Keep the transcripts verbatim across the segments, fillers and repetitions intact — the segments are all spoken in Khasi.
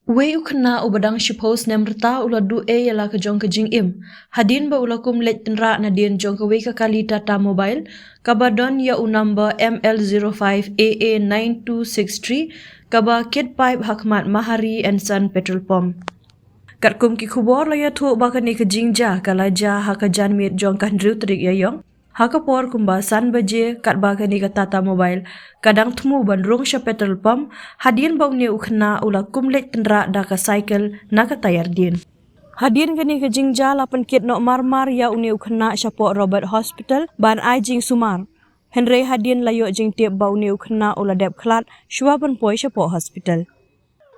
Uwei u khynnah uba dang shiphew snem rta u la duh ei ïa la ka jong ka jingim hadien ba u la kum leit tynrah nadien jong kawei ka kali Tata Mobile kaba don ïa u number M L zero five A A nine two six three, kaba kit pipe ha khmat Mahari and Son Petrol Pump. Katkum ki khubor la ïathuh ba kane ka jingjia ka la jia ha ka janmiet jong ka hynriew tarik Ïaïong, ha ka por kumba san baje, katba kane ka Tata Mobile ka dang thmu ban rung sha petrol pump hadien ba une u khynnah u la kum leit tynrah da ka cycle na ka tayar dien. Hadien kane ka jingjia la pynkit noh marmar ïa une u khynnah shapoh Robert Hospital ban ai jingsumar. Hynrei hadien la ïoh jingtip ba une u khynnah u la dep khlad shuwa ban poi shapoh hospital.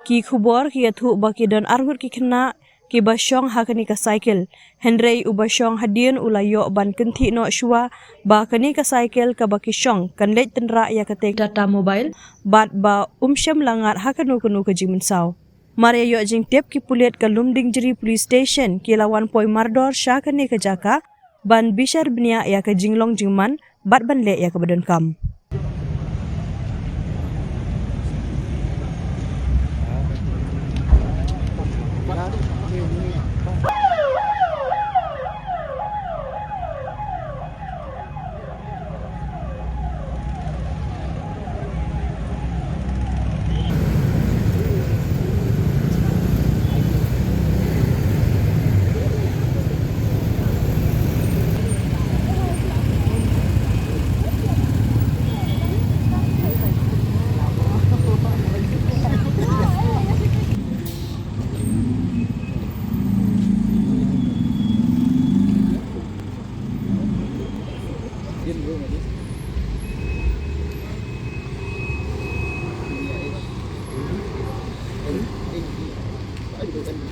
Ki khubor ki ïathuh ba ki don arngut ki khynnah kiba shong ha kane ka cycle. Hynrei uba shong hadien u la ïoh ban kynthih noh shuwa ba kane ka cycle kaba ki shong kan leit tynrah ïa katei ka Tata Mobile bad ba um shym la ngat ha kano kano ka jingmynsaw. Mar ïa ïoh jingtip, ki pulit ka Lumdiengjri Police Station ki la wan poi mardor sha kane ka jaka ban bishar bniah ïa ka jinglong jingman bad ban leh ïa kaba donkam.